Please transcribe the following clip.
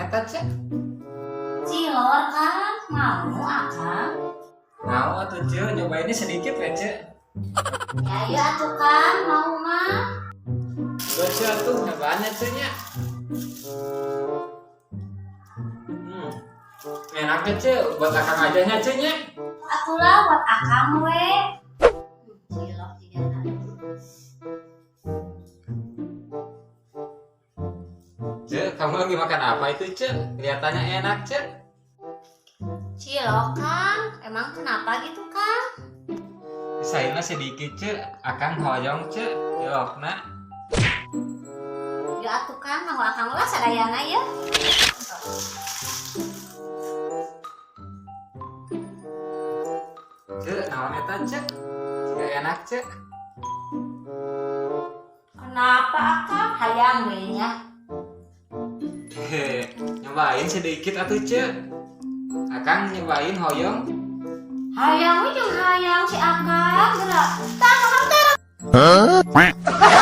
eta, Cek? Cilor, Kang, mau Akang? Mau atuh, Cek, nyobainnya sedikit we, Cek. Ya iya atuh, Kang, mau mah. Gue Cek atuh, nyobaannya Cek nya. Hmm. Enaknya, Cek, buat Akang aja nya, Cek nya. Atulah buat Akang we. Cilok juga. Cek, kamu lagi makan apa itu, Cek? Kelihatannya enak, Cek. Cilok, Kang, emang kenapa gitu, Kang? Sayurnya sedikit, Cek. Akang hoyong, Cek. Cilokna. Ya atuh, Kang, kanggo Akang lah sadayana ya. Cek, naon eta, Cek? Jika enak, Cek. Kenapa Akang hayang we nya? Hehe, nyobain sedikit atuh, Cek. Akang nyobain hoyong. Hayang we jeung hayang si Akang geura. Tah, Akang teh.